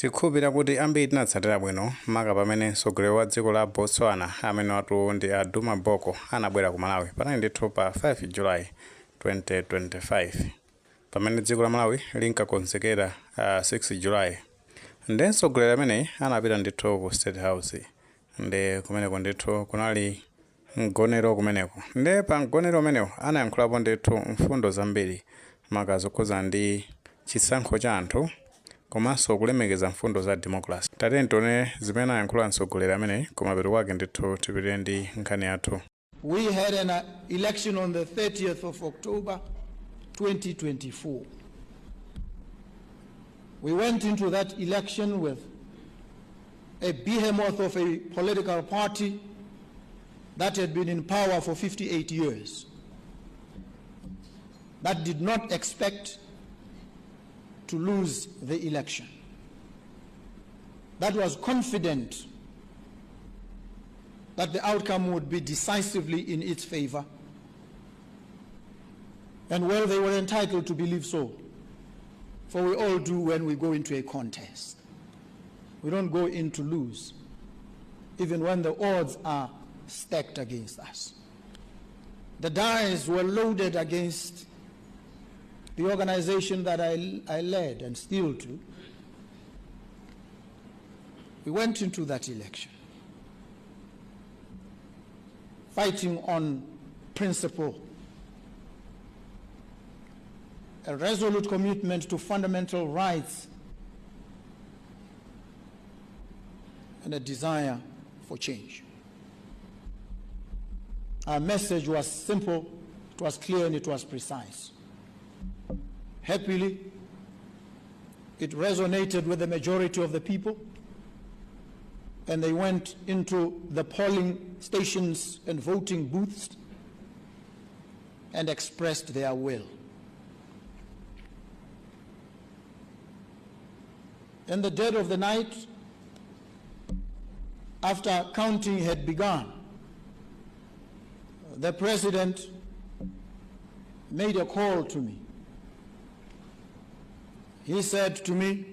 Tikukhulupirira kuti ambiri tinatsatira bwino maka pamene mtsogoleri wa dziko la Botswana amenewatu ndi a Duma Boko anabwera ku Malawi. Panali ndithu pa 5 July 2025 pamene dziko la Malawi linkakonzekera 6 July. Nde mtsogoleri ameneyi anapita ndithu ku State House nde kumeneko ndithu kunali mgonero kumeneko. Nde pa mgonero umenewu anayankhulapo ndithu mfundo zambiri maka zokhudzana ndi chisankho cha anthu komanso kulemekeza mfundo za democracy. Tatiyeni tione zimene anayankhula mtsogoleri ameneyi kumapeto kwake ndithu tipitire ndi nkhani yathu. We had an election on the 30th of October 2024. We went into that election with a behemoth of a political party that had been in power for 58 years, that did not expect to lose the election, that was confident that the outcome would be decisively in its favor. And well, they were entitled to believe so, for we all do when we go into a contest. We don't go in to lose, even when the odds are stacked against us. The dice were loaded against the organization that I led and still do. We went into that election fighting on principle, a resolute commitment to fundamental rights, and a desire for change. Our message was simple, it was clear, and it was precise. Happily, it resonated with the majority of the people, and they went into the polling stations and voting booths and expressed their will. In the dead of the night, after counting had begun, the president made a call to me. He said to me,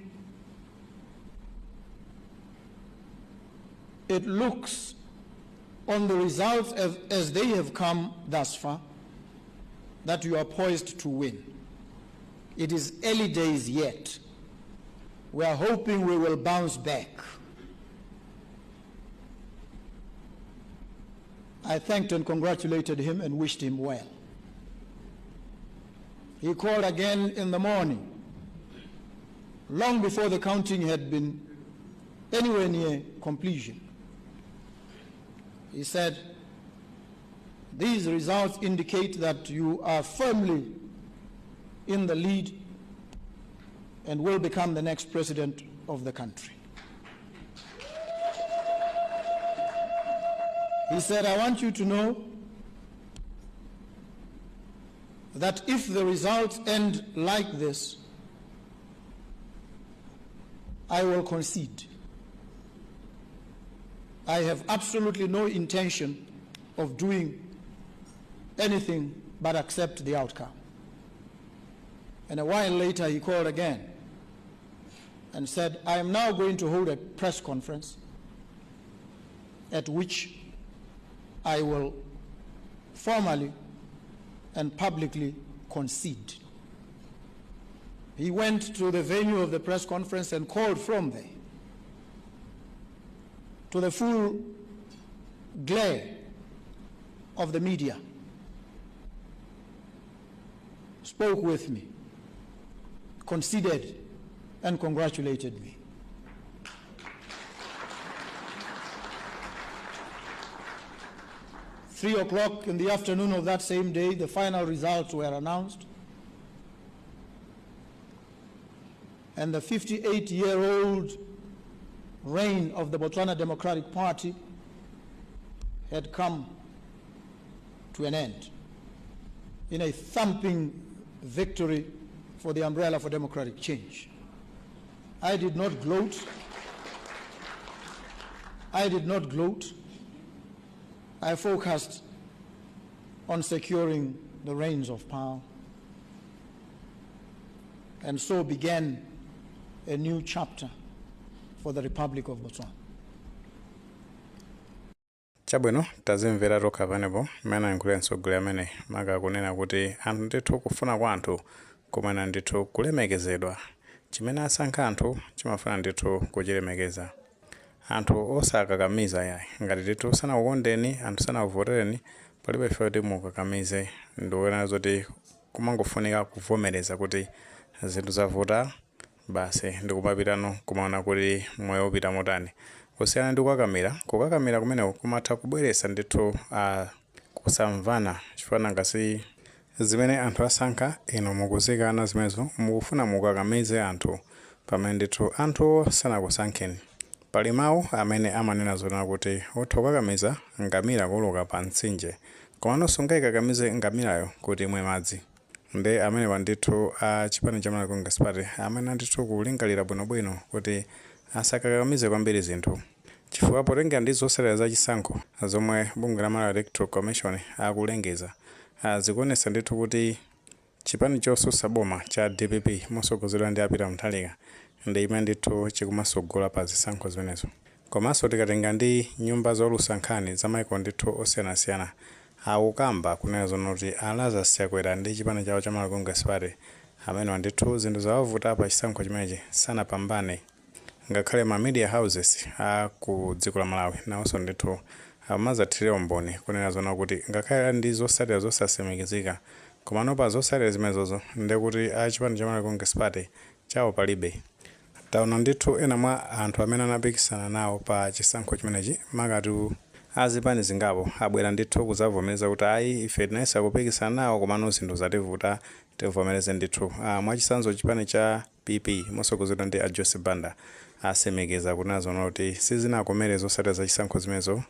"It looks on the results as they have come thus far that you are poised to win. It is early days yet. We are hoping we will bounce back." I thanked and congratulated him and wished him well. He called again in the morning, long before the counting had been anywhere near completion. He said, "These results indicate that you are firmly in the lead and will become the next president of the country." He said, "I want you to know that if the results end like this, I will concede. I have absolutely no intention of doing anything but accept the outcome." And a while later he called again and said, "I am now going to hold a press conference at which I will formally and publicly concede." He went to the venue of the press conference and called from there to the full glare of the media, spoke with me, conceded, and congratulated me. 3 o'clock in the afternoon of that same day, the final results were announced, and the 58-year-old reign of the Botswana Democratic Party had come to an end in a thumping victory for the umbrella for democratic change. I did not gloat. I did not gloat. I focused on securing the reins of power. And so began a new chapter for the Republic of Botswana. Chabwino, tazimvera tokha panepo mmene ayankhulira mtsogoleri amene, maka kunena kuti anthu ndithu, kufuna kwa anthu kumene ndithu kulemekezedwa, chimene asankha anthu chimafuna ndithu kuchilemekeza, anthu osakakamiza yayi. Ngati ndithu sanakukondeni anthu, sanakuvotereni, palibe ife kuti mukakamize. Ndikuona zoti kumangofunika kuvomereza kuti zinthu zavuta basi, ndikupapitano kumaona kuti moyo upita motani, kusiyana ndi kukakamira. Kukakamira kumeneko kumatha kubweretsa ndithu kusamvana, chifukwa nangasi zimene anthu asankha inu mukuzikana zimenezo, mukufuna mukakamize anthu pamene ndithu anthuwo sanakusankheni. Pali mawu amene amanena zonena kuti utha kukakamiza ngamira kuwoloka pa mtsinje, komano sungayikakamize ngamirayo kuti imwe madzi. Ndi amenewa ndithu a chipani cha Malawi Congress Party amene ndithu kulingalira bwinobwino kuti asakakamize kwambiri zinthu, chifukwa potengera ndi zotsatira za chisankho zomwe bungwe la Malawi Electoral Commission akulengeza, zikuonetsa ndithu kuti chipani chosusa boma cha DPP motsogozedwa ndi a Peter Mutharika ndi imene ndithu chikumasogola pa zisankho zimenezo. Komanso tikatenga ndi nyumba zolusa nkhani za maiko ndithu osiyanasiyana, akukamba kunena zonoti a Lazarus Chakwera ndi chipani chawo cha Malawi Congress Party amenewa ndithu zinthu zawavuta pa chisankho chimenechi, sanapambane. Ngakhale ma media houses a ku dziko la Malawi nawonso ndithu amazathirira umboni kunena zona kuti ngakhale ndi zotsatira zosasimikizika, komano pa zotsatira zimenezozo ndekuti a chipani cha Malawi Congress Party chawo palibe. Taona ndithu ena mwa anthu amene anapikisana nawo pa chisankho chimenechi, makatu azipani zingapo, abwera ndithu kuzavomereza kuti ayi, ife tinayesa kupikisana nawo, komano zinthu zativuta, tivomereze ndithu. Mwachitsanzo chipani cha PP motsogozedwa ndi a Joyce Banda asimikiza kunena zona kuti sizinakomere zotsatira za chisankho zimenezo,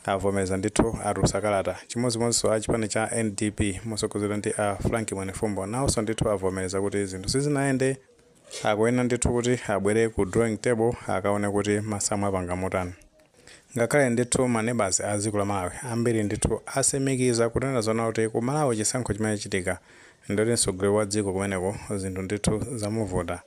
avomereza ndithu, atulutsa kalata. Chimodzimodzinso a chipani cha NDP motsogozedwa ndi a Frank Mwenefumbo nawonso ndithu avomereza kuti zinthu sizinayende, akuyenera ndithu kuti abwere ku drawing table akaone kuti masamu apanga motani. Ngakhale ndithu ma neighbors a dziko la Malawi ambiri ndithu asimikiza kunena zona kuti ku Malawi chisankho chimene chitika ndoti mtsogoleri wa dziko kumeneko zinthu ndithu zamuvuta.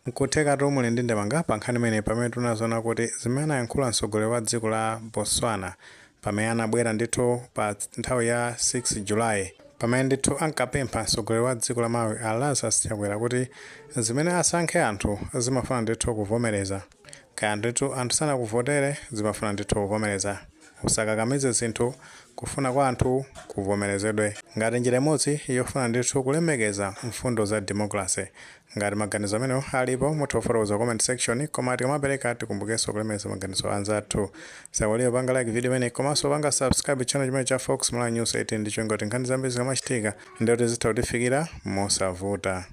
Nkuthekatu muli ndi ndemanga pa nkhani imene, pamene tunazona kuti zimene anayankhula mtsogoleri wa dziko la Botswana pamene anabwera ndithu pa nthawi ya 6 July, pamene ndithu ankapempha mtsogoleri wa dziko la Malawi a Lazarus Chakwera kuti zimene asankhe anthu zimafuna ndithu kuvomereza, kaya ndithu anthu sanakuvotere, zimafuna ndithu kuvomereza, usakakamize zinthu, kufuna kwa anthu kuvomerezedwe, ngati njira imodzi yofuna ndithu kulemekeza mfundo za democracy. Ngati maganizo amenewo alipo, mutha kufotokoza comment section, koma tikamapereka tikumbukenso kulemekeza maganizo anzathu. Sawaliyo panga like video imene, komanso panga subscribe channel chimene cha Fox Malawi News 18, ndi chonga kuti nkhani zambiri zikamachitika ndikuti zitha kutifikira mosavuta.